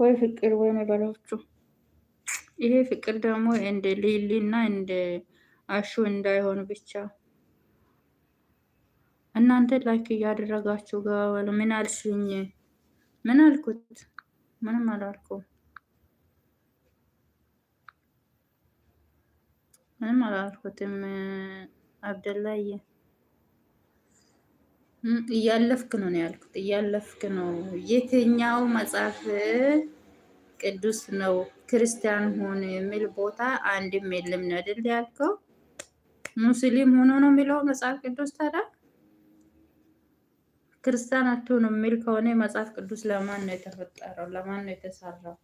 ወይ ፍቅር ወይ ነው። ይሄ ፍቅር ደግሞ እንደ ሊሊ እና እንደ አሹ እንዳይሆን ብቻ እናንተ like እያደረጋችሁ ገባበሉ። ምን አልሽኝ? ምን አልኩት? ምንም አላልኩም። ምንም አላልኩትም። አብደላዬ እያለፍክ ነው ነው ያልኩት። እያለፍክ ነው። የትኛው መጽሐፍ ቅዱስ ነው ክርስቲያን ሆን የሚል ቦታ አንድም የለም ነው አይደል ያልከው? ሙስሊም ሆኖ ነው የሚለው መጽሐፍ ቅዱስ። ታዲያ ክርስቲያን አትሆኑ የሚል ከሆነ መጽሐፍ ቅዱስ ለማን ነው የተፈጠረው? ለማን ነው የተሰራው?